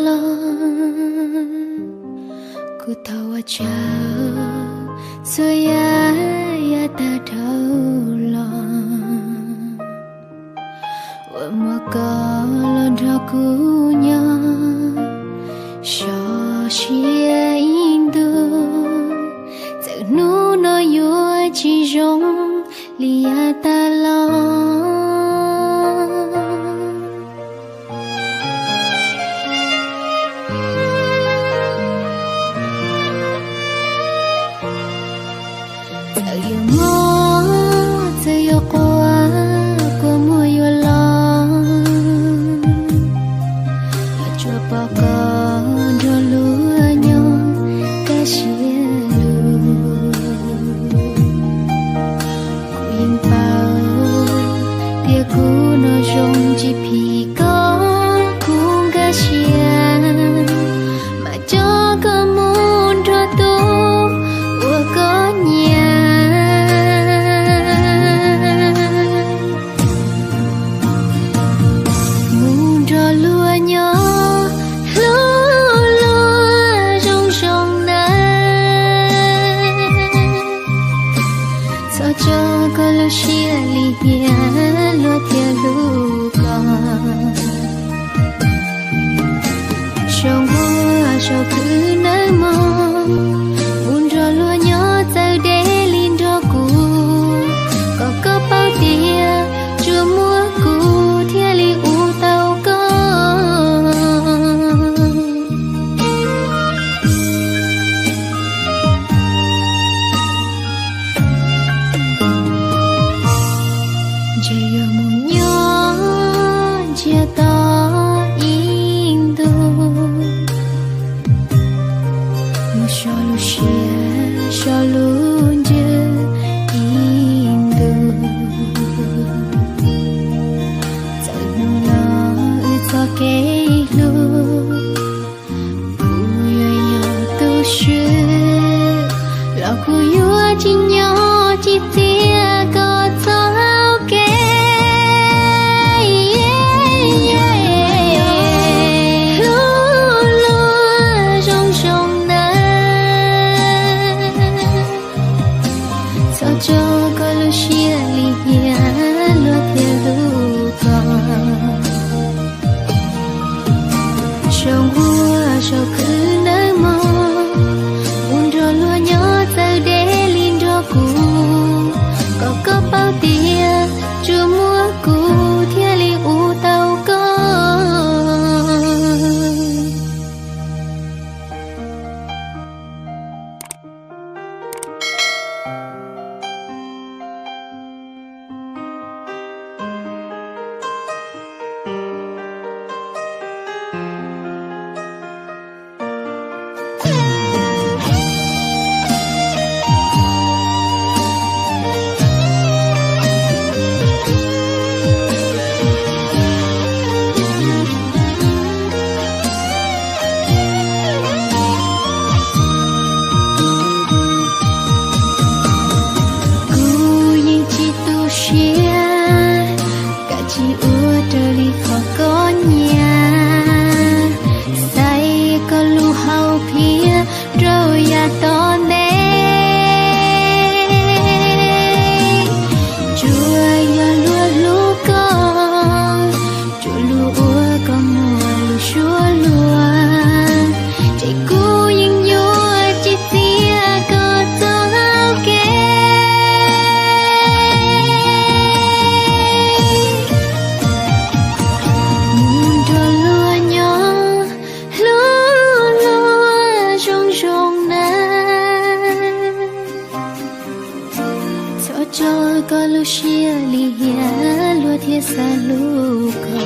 los, kuv thov ua tsaug txhua yam yav tag dhau los, uas muaj koj los nrog kuv nyob, sov siab ib ntus, txawm hnub no yuav tsis zoo li yav tag los. Txawm yuav mob, txawm yuav quaj, kua muag yuav los, los tsuas pom koj nrog luag nyob kaj siab lug. Kuv yeej paub tias kuv no zoo tsis phim koj, kuv nkag siab mas coj koj mus nrog tus uas koj nyiam, mus nrog luag nyob hlub luag zoo zoo nawb. Txhob tso koj lub siab lim hiam, luag thiaj hlub koj. Saum nqua saum khwv nawb mog, mus nrog luag nyob txawv deb li nrog kuv, kom koj paub tias tsuas muaj kuv thiaj li ua tau koj. Ntshe yuav mus nyob ntsiag to ib ntus, mus so lub siab so lub ntsws ib ntus, txawm hnub no wb txoj kev hlub, kuv yuav yog tus swb los kuv yuav tsis nyob tsis txiav koj txoj hau kev. Hlub luag zoo zoo nawb, txhob tso koj lub siab lim hiam, luag thiaj hlub koj. Saum nqua saum khwv nawb mog, mus nrog luag nyob txawv deb li nrog kuv, kom koj paub tias tsuas muaj kuv thiaj li ua tau koj. Kuv yeej tsis tu siab, kav tsij ua raws li qhov koj nyiam, xaiv koj lub hau phiab rau yav tom ntej. Tsuas yog luag hlub koj, tsuas luag ua koj muaj lus suab luag, ces kuv yeej yuav tsis txiav koj txoj hau kev. Mus nrog luag nyob hlub luag zoo zoo nawb, txhob tso koj lub siab lim hiam, luag thiaj xav hlub koj.